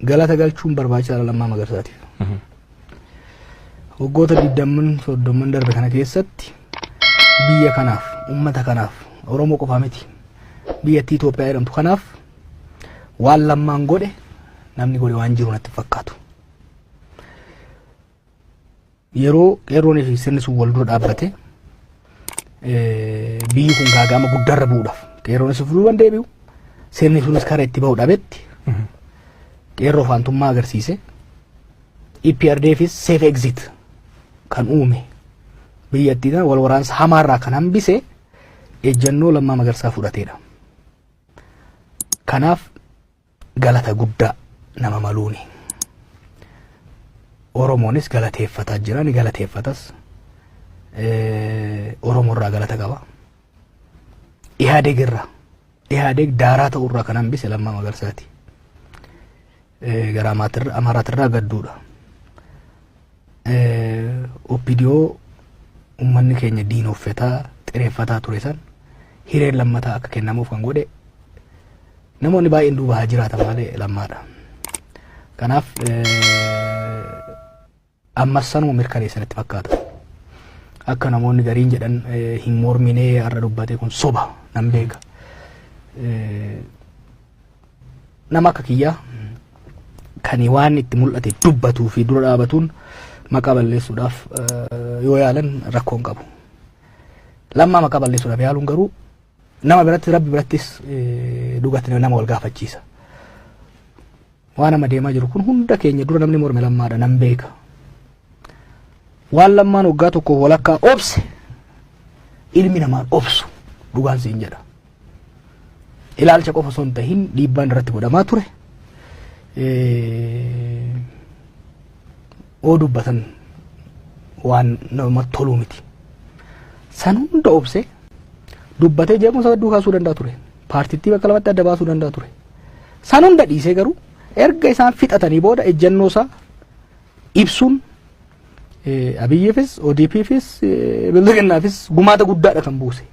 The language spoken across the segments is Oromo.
Galata galchuun barbaachisaadha Lammaa Magarsaatiif. Waggoota digdamman soddomman darbe kana keessatti biyya kanaaf, uummata kanaaf, Oromoo qofaa miti, biyyattii Itoophiyaa jedhamtu kanaaf waan Lammaan godhe namni godhe waan jiru natti hin fakkaatu. Yeroo qeerroonii fi sirni sun wal dura dhaabbate biyyi kun gaaga'ama guddaarra bu'uudhaaf qeerroonis of duuban deebi'u, sirni sunis karaa itti bahu dhabetti qeerroo faantummaa agarsiise, EPRDFis safe exit kan uume, biyyattii tana wal waraansa hamaarraa kan hambise ejjennoo Lammaa Magarsaa fudhateedha. Kanaaf galata guddaa nama maluuni. Oromoonis galateeffataa jira, ni galateeffatas. Oromoo irraa galata qaba. Ihaadeg irraa, Ihaadeg daaraa ta'uu irraa kan hambise Lammaa Magarsaati. Gara Amaaraatirraa gadduudha. OPDO uummanni keenya diinoffetaa xireeffataa ture san hireen lammataa akka kennamuuf kan godhe namoonni baay'een duuba haa jiraatan malee Lammaadha. Kanaaf ammas sanuma mirkaneessanitti fakkaata. Akka namoonni gariin jedhan hin morminee har'a dubbate, kun soba, nan beeka. Nama akka kiyyaa kan waan itti mul'ate dubbatuu fi dura dhaabatuun maqaa balleessuudhaaf yoo yaalan rakkoo hin qabu. Lammaa maqaa balleessuudhaaf yaaluun garuu nama biratti, rabbi birattis dhugatti nama wal gaafachiisa. Waan amma deemaa jiru kun hunda keenya dura namni morme Lammaadha, nan beeka. Waan Lammaan waggaa tokko walakkaa obse ilmi namaan obsu, dhugaan siin jedha. Ilaalcha qofa osoo hin tahin dhiibbaan irratti godhamaa ture. Oo dubbatan waan namatti toluu miti. San hunda obse dubbatee jeequmsa hedduu kaasuu danda'a ture. Paartittii bakka lamatti adda baasuu danda'a ture. San hunda dhiisee garuu erga isaan fixatanii booda ejjennoo isaa ibsuun Abiyyiifis, ODPfis, Bilxiginnaafis gumaata guddaadha kan buuse.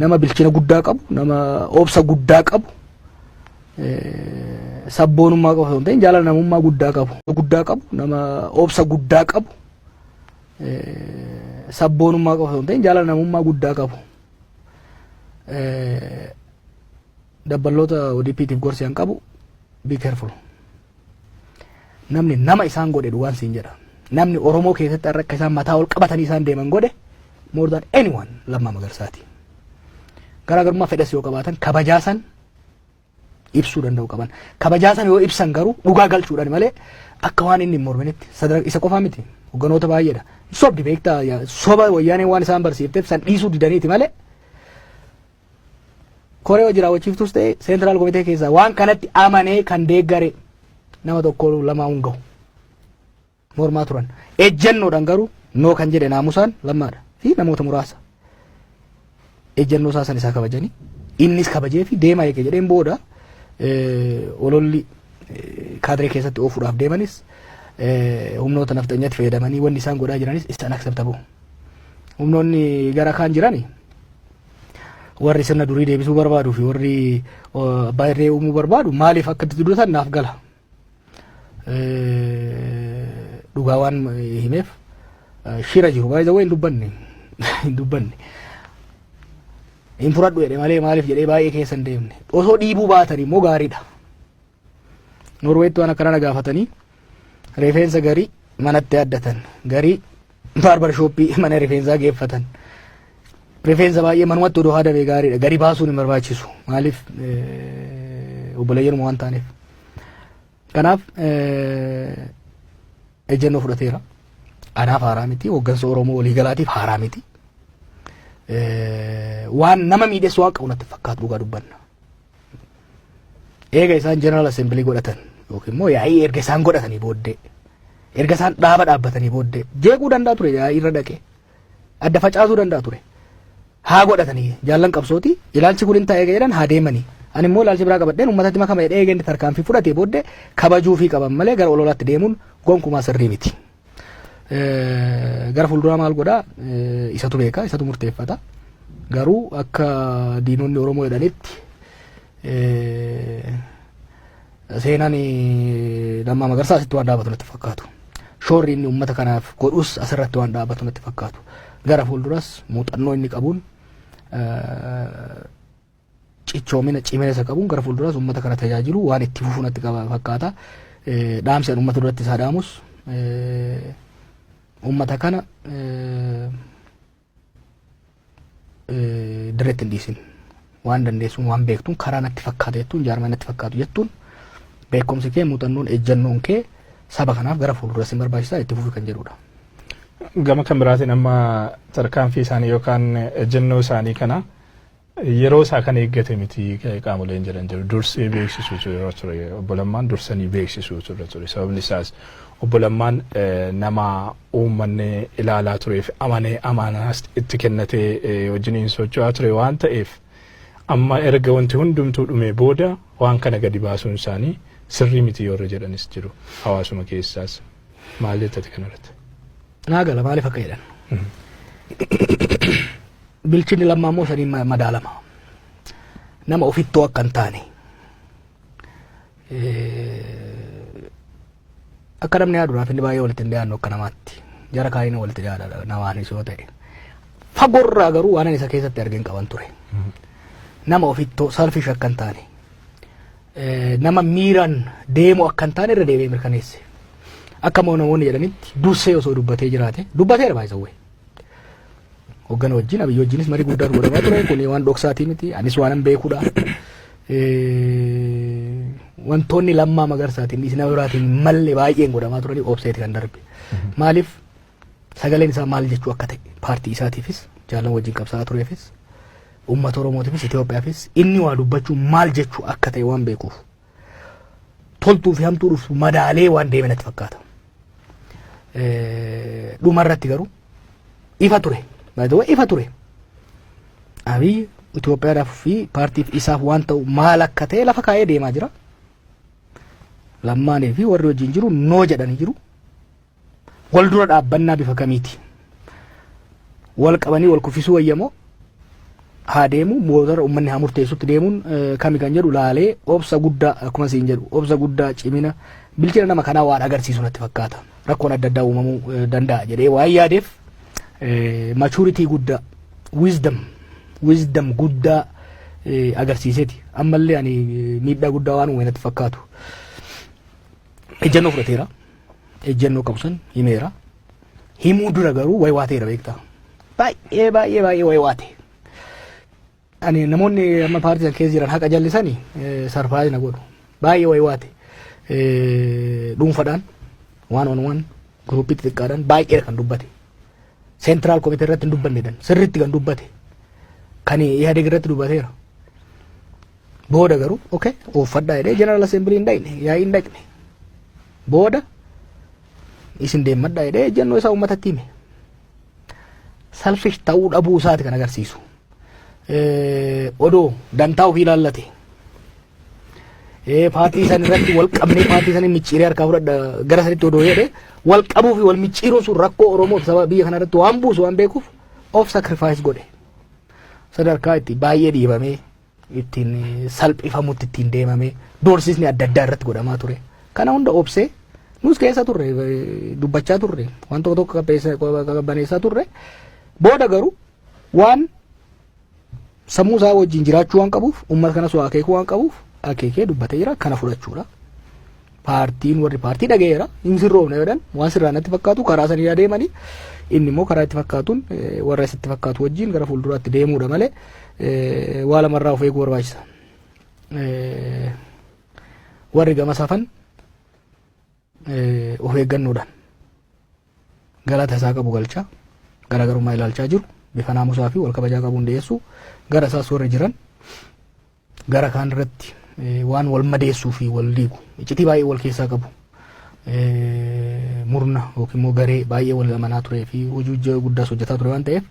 Nama bilchina guddaa qabu, nama obsa guddaa qabu, sabboonummaa qofa osoo hin ta'in jaalala namummaa guddaa qabu, guddaa qabu, nama obsa guddaa qabu, sabboonummaa qofa osoo hin ta'in jaalala namummaa guddaa qabu. Dabballoota ODPtiif gorsi an qabu, be careful. Namni nama isaan godhe, dhugaan siin jedha. Namni Oromoo keessatti har'a akka isaan mataa ol qabatanii isaan deeman godhe more than anyone Lammaa Magarsaati. Garaagarummaa fedhas yoo qabaatan kabajaa san ibsuu danda'u qaban. Kabajaa san yoo ibsan garuu dhugaa galchuudhaan malee akka waan inni hin morminitti sadarkaa isa qofaa miti, hogganoota baay'eedha. Sobdi beektaa, soba wayyaaneen waan isaan barsiifteef san dhiisuu didaniiti malee koree hojii raawwachiiftus ta'e central komitee keessaa waan kanatti amanee kan deeggare nama tokko lamaa hin gahu. Mormaa turan. Ejjennoodhaan garuu no kan jedhe naamusaan Lammaadha fi namoota muraasa. Ejjennoo isaa san isaa kabajanii innis kabajee fi deemaa eege jedheen booda ololli kaadiree keessatti oofuudhaaf deemanis, humnoota nafxanyaatti fayyadamanii wanni isaan godhaa jiranis is unacceptable. Humnoonni gara kaan jirani warri sirna durii deebisuu barbaaduu fi warri abbaa irree uumuu barbaadu maaliif akka itti dubbatan naaf gala. Dhugaa waan himeef shira jiru baay'ee hin dubbanne, hin dubbanne. Hin fudhadhu jedhe malee maaliif jedhee baay'ee keessa hin deemne. Osoo dhiibuu baatan immoo gaariidha. Norweetti waan akkana na gaafatanii, rifeensa garii manatti addatan, garii barber shop mana rifeensaa geeffatan. Rifeensa baay'ee manumatti odoo haadamee gaariidha. Gadi baasuun hin barbaachisu. Maaliif, obboleeyyanuma waan taaneef. Kanaaf ejjennoo fudhateera. Anaaf haaraa miti. Hooggansa Oromoo waliigalaatiif haaraa miti. Waan nama miidhes waan qabu natti fakkaatu, dhugaa dubbanna. Eega isaan General Assembly godhatan yookiin immoo yaa'ii erga isaan godhatanii booddee, erga isaan dhaaba dhaabbatanii booddee jeequu danda'a ture, yaa'ii irra dhaqee adda facaasuu danda'a ture. Haa godhatanii, jaallan qabsooti, ilaalchi kun hin ta'e jedhan haa deemanii. Ani immoo ilaalchi biraa qabadheen uummatatti makama jedhee eegeen tarkaanfii fudhatee booddee kabajuufii qaban malee gara ololaatti deemuun gonkumaa sirrii miti. Gara fuulduraa maal godhaa isatu beeka, isatu murteeffata. Garuu akka diinonni Oromoo jedhanitti Seenaan Lammaa Magarsaa asitti waan dhaabatu natti fakkaatu. Shoorri inni uummata kanaaf godhus asirratti waan dhaabatu natti fakkaatu. Gara fuulduras muuxannoo inni qabuun, cichoomina, cimina isa qabuun gara fuulduras uummata kana tajaajilu waan itti fufu natti fakkaata. Dhaamsi ani uummata duratti isaa dhaamus, uummata kana dirreetti hin dhiisin. Waan dandeessuun, waan beektuun, karaa natti fakkaata jettuun, jaarmaa natti fakkaatu jettuun, beekumsi kee, muuxannoon, ejjannoon kee saba kanaaf gara fuulduras hin barbaachisaa, itti fufi kan jedhudha. Gama kan biraatiin amma tarkaanfii isaanii yookaan ejjennoo isaanii kana yeroo isaa kan eeggate miti qaamoleen jedhan jiru. Dursee beeksisuutu yeroo ture, obbo Lammaan dursanii beeksisuutu irra ture. Sababni isaas obbo Lammaan nama uummanni ilaalaa tureef amanee amanaas itti kennatee wajjiniin socho'aa ture waan ta'eef, amma erga wanti hundumtuu dhumee booda waan kana gadi baasuun isaanii sirrii miti yoo irra jedhanis jiru hawaasuma keessaas. Maal jettati kanarratti? Naa gala maaliif akka jedhan. Bilchinni Lammaa immoo saniin madaalama. Nama ofittoo akka hin taane. Akka namni yaadu inni baay'ee walitti hin dhiyaannu akka namaatti. Jara kaayina walitti dhiyaadha namaanis yoo ta'e. Fagoorraa garuu waan ani isa keessatti argeen qaban ture. Nama ofittoo, selfish akka hin taane. Nama miiraan deemu akka hin taane irra deebi'ee mirkaneesse. Akka namoonni jedhanitti dursee osoo dubbatee jiraate, dubbateera baay'isawwee. Hoggana wajjin, Abiyyi wajjinis marii guddaatu godhamaa ture. Kun waan dhoksaatii miti, anis waan hin beekudha. Wantoonni Lammaa Magarsaatiin dhiisi nama biraatiin malle baay'een godhamaa turanii obseeti kan darbe. Maaliif, sagaleen isaa maal jechuu akka ta'e paartii isaatiifis, jaalan wajjin qabsaa'aa tureefis, uummata Oromootiifis, Itoophiyaafis inni waa dubbachuu maal jechuu akka ta'e waan beekuuf, toltuu fi hamtuu dhuftu madaalee waan deeme natti fakkaata. Dhuma irratti garuu ifa ture. By the way, ifa ture. Abiy Itoophiyaadhaaf fi paartiif isaaf waan ta'u maal akka ta'e lafa kaa'ee deemaa jira. Lammaanii fi warri wajjin jiru no jedhanii jiru. Wal dura dhaabbannaa bifa kamiiti? Wal qabanii wal kuffisuu wayyamoo, haa deemu, motora uummanni haa murteessutti deemuun kami kan jedhu laalee, obsa guddaa, akkuma siin jedhu, obsa guddaa, cimina, bilchina nama kanaa waan agarsiisu natti fakkaata. Rakkoon adda addaa uumamuu danda'a jedhee waan yaadeef, maturity guddaa, wisdom guddaa agarsiiseeti. Ammallee ani miidhaa guddaa waan uume natti fakkaatu. Ejjennoo fudhateera. Ejjennoo qabu san himeera. Himuu dura garuu wayi waateera, beektaa. Baay'ee baay'ee baay'ee wayi waate. Ani namoonni amma paartii san keessa jiran haqa jallisanii surprise na godhu. Baay'ee wayi waate. Dhuunfadhaan, one on one, groupii xixiqqaadhaan baay'ee kan dubbate. Central committee irratti hin dubbanne dan sirriitti kan dubbate. Kan Ihadeg irratti dubbateera. Booda garuu okay ooffadhaa jedhee General Assembly hin dhaqne, yaa'ii hin dhaqne. Booda isin deemmadhaa jedhee ejjennoo isaa uummatatti hime. Selfish ta'uu dhabuu isaati kan agarsiisu. Odoo dantaa ofii ilaallate, paartii san irratti wal qabnee paartii sanii micciiree harkaa fudhadha gara sanitti odoo jedhe, wal qabuu fi wal micciiruun sun rakkoo Oromoo saba biyya kana irratti waan buusu waan beekuuf of sacrifice godhe. Sadarkaa itti baay'ee dhiibamee, ittiin salphifamutti ittiin deemamee, doorsisni adda addaa irratti godhamaa ture. Kana hunda obsee, nus keessa turre, dubbachaa turre, waan tokko tokko qabbaneessaa turre. Booda garuu waan sammuu isaa wajjin jiraachuu waan qabuuf, uummata kanas waa akeekuu waan qabuuf, akeekee dubbatee jira, kana fudhachuudha. Paartiin, warri paartii dhaga'eera, hin sirroofne jedhan, waan sirraa natti fakkaatu karaa sanii adeemanii, inni immoo karaa itti fakkaatuun warra isatti fakkaatu wajjin gara fuulduraatti deemuudha malee, waa lamarraa of eeguu barbaachisa. Warri gama safan of eeggannoodhaan galata isaa qabu galchaa, garaagarummaa ilaalchaa jiru bifa naamusaa fi wal kabajaa qabuun dhiyeessu, gara isaas warri jiran gara kaan irratti waan wal madeessuu fi wal diigu, iccitii baay'ee wal keessaa qabu, murna yookiin immoo garee baay'ee wal amanaa turee fi hojii guddaas hojjetaa ture waan ta'eef,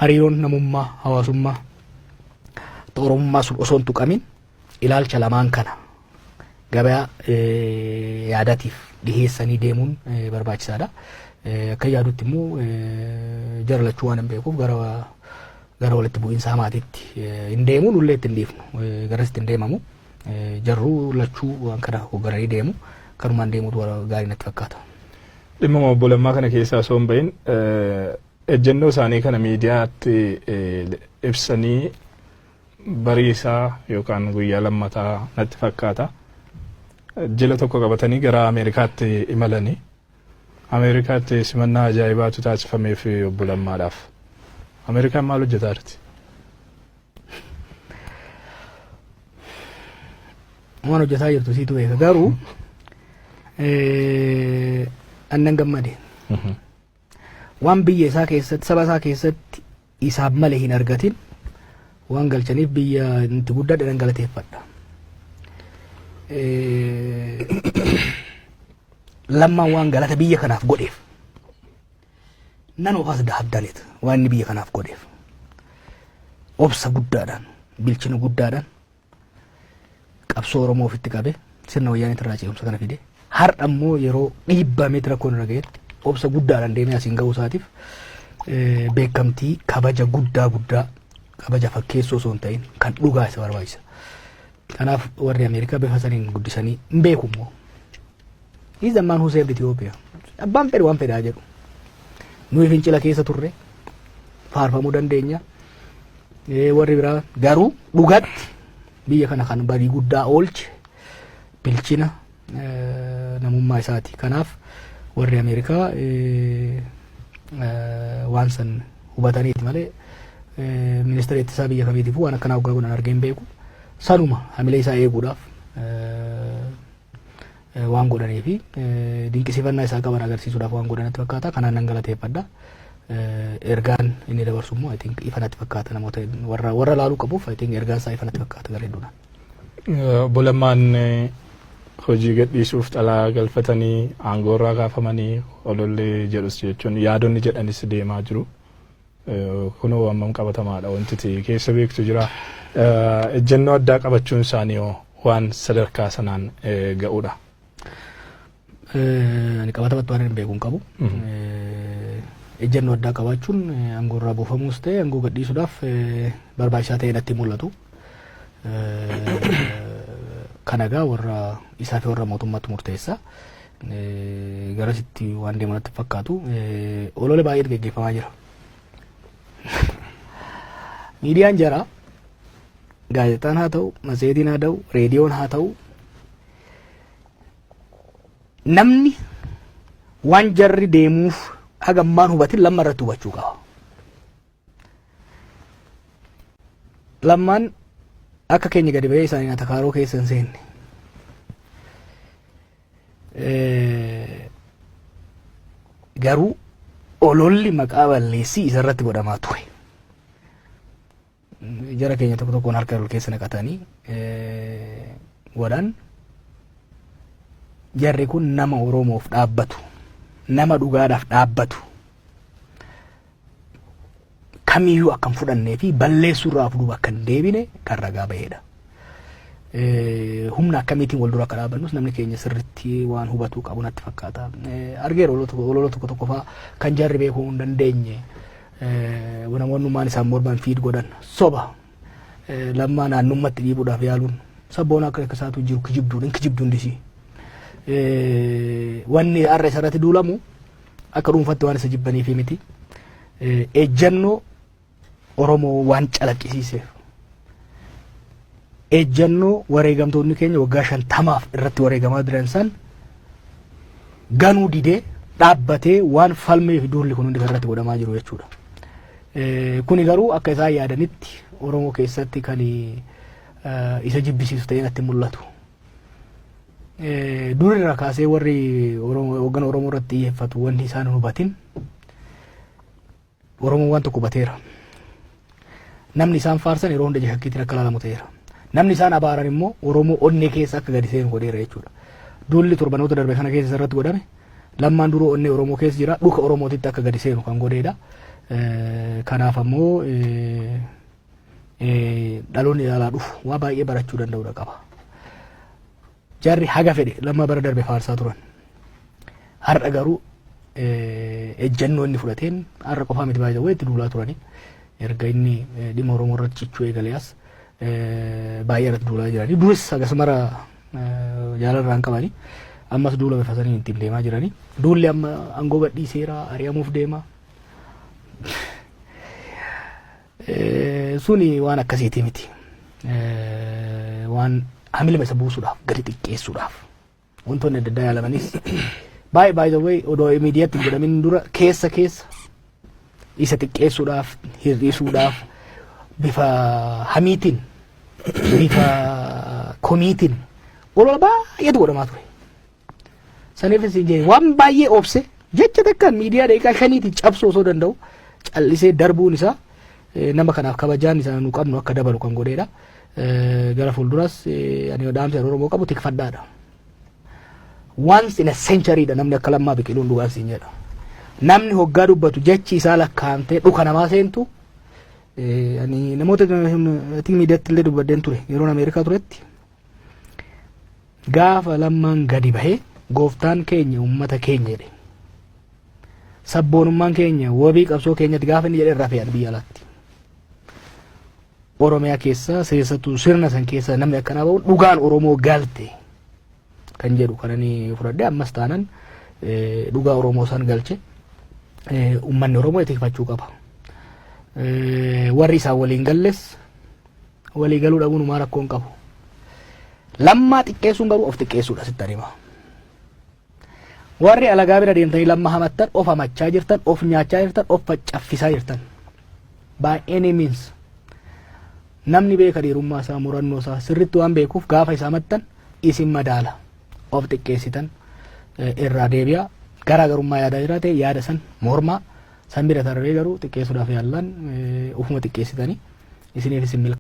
hariiroon namummaa, hawaasummaa, oromummaa sun osoo hin tuqamin ilaalcha lamaan kana gabayaa yaadatiif dhiheessanii deemuun barbaachisaadha. Akka yaadutti immoo jara lachuu waan hin beekuuf gara walitti bu'iinsa hamaatitti hin deemu, nullee itti hin dhiifnu, garasitti hin deemamu. Jarruu lachuu waan kana hooggananii deemu, kanumaan deemuutu gaarii natti fakkaata. Dhimma obbo Lammaa kana keessaa osoo hin bahin, ejjennoo isaanii kana miidiyaatti ibsanii bariisaa yookaan guyyaa lammataa natti fakkaata. Jila tokko qabatanii gara Ameerikaatti imalanii, Ameerikaatti simannaa ajaa'ibaatu taasifameef obbo Lammaadhaaf. Ameerikaan maal hojjetaa jirti? Waan hojjetaa jirtu siitu beeka, garuu annan gammade. Waan biyya isaa keessatti, saba isaa keessatti isaaf malee hin argatin waan galchaniif biyya itti guddadhe nan galateeffadha. Lammaan waan galata biyya kanaaf godheef, none of us have done it, waan inni biyya kanaaf godheef, obsa guddaadhaan, bilchina guddaadhaan qabsoo Oromoo ofitti qabe, sirna wayyaaniitti irraa ce'umsa kana fide, har'a immoo yeroo dhiibbameeti rakkoon irra ga'etti obsa guddaadhaan deemee asiin ga'uu isaatiif beekamtii, kabaja guddaa guddaa, kabaja fakkeessoo osoo hin ta'in kan dhugaa isa barbaachisa. Kanaaf warri Ameerikaa bifa saniin guddisanii hin beeku immoo. He is the man who saved Ethiopia. Abbaan fedhe waan fedhaa jedhu. Nuyi fincila keessa turre faarfamuu dandeenya. Warri biraa garuu dhugatti biyya kana kan badii guddaa oolche bilchina namummaa isaati. Kanaaf warri Ameerikaa waan san hubataniiti malee ministeera ittisaa biyya kamiitiifuu waan akkanaa hoggaa godhan argee hin beeku. Sanuma hamilee isaa eeguudhaaf waan godhanii fi dinqisiifannaa isaa qaban agarsiisuudhaaf waan godhanitti fakkaata. Kanaan nan galateeffadha. Ergaan inni dabarsu immoo, I think, ifa natti fakkaata. Namoota warra laaluu qabuuf, I think, ergaan isaa ifa natti fakkaata gara hedduudhaan. Obbo Lammaan hojii gadhiisuuf xalaa galfatanii aangoorraa kaafamanii olollee jedhus jechuun yaadonni jedhanis deemaa jiru. Kunoo hammam qabatamaadha wanti ta'e keessa beektu jira. Ejjennoo addaa qabachuun isaanii hoo waan sadarkaa sanaan ga'uudha? Ani qabatamatti waan hin beeku hin qabu. Ejjennoo addaa qabaachuun aangoorraa buufamuus ta'e aangoo gadhiisuudhaaf barbaachisaa ta'e natti mul'atu. Kana egaa warra isaa fi warra mootummaatti murteessa. Garasitti waan deemu natti fakkaatu. Olola baay'eetu geggeeffamaa jira. Miidiyaan jara, gaazexaan haa ta'u, matseetiin haa ta'u, reediyoon haa ta'u, namni waan jarri deemuuf hagammaan hubatin Lamma irratti hubachuu qaba. Lammaan akka keenya gadi ba'ee isaanii atakaaroo keessa hin seenne. Garuu ololli maqaa balleessii isarratti godhamaa ture. Jara keenya tokko tokkoon harka ol keessa naqatanii godhan. Jarri kun nama Oromoof dhaabbatu, nama dhugaadhaaf dhaabbatu kamiyyuu akka hin fudhannee fi balleessuurraa of duuba akka hin deebine kan ragaa bahedha. Humna akkamiitiin wal dura akka dhaabannus namni keenya sirritti waan hubatuu qabu natti fakkaata. Argeera olola tokko tokko fa'aa kan jarri beekuu hin dandeenye, namoonni isaan morman feed godhan soba. Lammaa naannummatti dhiibuudhaaf yaaluun sabboon akka isaatu jiru kijibduun hin kijibduun disii. Wanni har'a isarratti duulamu akka dhuunfatti waan isa jibbaniifi miti. Ejjannoo Oromoo waan calaqqisiiseef. Ejjannoo wareegamtoonni keenya waggaa 50f irratti wareegamaa jiran san ganuu didee dhaabbatee waan falmee fi duulli kun hundi irratti godhamaa jiru jechuudha. Kuni garuu akka isaan yaadanitti Oromoo keessatti kan isa jibbisiisu ta'ee natti mul'atu. Durirraa kaasee warri hoggana Oromoo irratti xiyyeeffatu wanni isaan hin hubatin, Oromoon waan tokko hubateera. Namni isaan faarsan yeroo hunda ija shakkiitiin akka ilaalamu ta'eera. Namni isaan abaaran immoo Oromoo onnee keessa akka gadi seenu godheera jechuudha. Duulli torbanoota darbe kana keessa irratti godhame, Lammaan duruu onnee Oromoo keessa jira, dhuka Oromootitti akka gadi seenu kan godheedha. Kanaaf ammoo dhaloonni ilaalaa dhufu waa baay'ee barachuu danda'uudha qaba. Jarri haga fedhe Lammaa bara darbe faarsaa turan. Har'a garuu ejjennoo inni fudhateen, har'a qofaa miti, baay'ee itti duulaa turani. Erga inni dhimma Oromoo irratti cichuu eegalee as Baay'ee irratti duulaa jiranii. Duris akkasumara jaalarraa hin qabani. Ammas duula bifa saniin ittiin deemaa jiranii. Duulli amma aangoo gadhiiseera, ari'amuuf deema. Suni waan akkasiitii miti. Waan hamilma isa buusuudhaaf, gadi xiqqeessuudhaaf wantoonni adda addaa yaalamanis baay'ee, by the way, odoo miidiyaatti hin godhamin dura keessa keessa isa xiqqeessuudhaaf, hir'isuudhaaf, bifa hamiitiin, bifa komiitiin olola baay'eetu godhamaa ture. Saniifis hin jee waan baay'ee obse. Jecha takkaan miidiyaa daqiiqaa 5tiin cabsuu osoo danda'u callisee darbuun isaa nama kanaaf kabajaan isaa nu qabnu akka dabalu kan godheedha. Gara fuulduras ani dhaamsa Oromoo qabu tikfadhaadha. Once in a century dha namni akka Lammaa biqiluun, dhugaan siin jedha. Namni hoggaa dubbatu jechi isaa lakkaa'amtee dhuka namaa seentu. Ani namoota miidiyaatti illee dubbadheen ture yeroon Ameerikaa turetti. Gaafa Lammaan gadi bahee "Gooftaan keenya uummata keenya" jedhe. "Sabboonummaan keenya wabii qabsoo keenyatti" gaafa inni jedhe irraa fe'an biyya alaatti. Oromiyaa keessa, keessattuu sirna san keessa namni akkanaa bahuun dhugaan Oromoo galte kan jedhu kan inni fudhadhe. Ammas taanan dhugaa Oromoo san galche uummanni Oromoo tikfachuu qaba. Warri isaan waliin galles walii galuu dhabuun homaa rakkoo hin qabu. Lammaa xiqqeessuun garuu of xiqqeessuudha, sitti hima. Warri alagaa bira deemtanii Lamma hamattan of hamachaa jirtan, of nyaachaa jirtan, of faccaffisaa jirtan. By any means. Namni beeka dhiirummaa isaa, murannoo isaa sirriitti waan beekuuf gaafa isaa hamattan isin madaala. Of xiqqeessitan, irraa deebi'a. Garaagarummaa yaadaa jiraate yaada san mormaa, san bira tarree garuu xiqqeessuudhaaf yaallan ufuma xiqqeessitanii isiniif isin milkaa'u.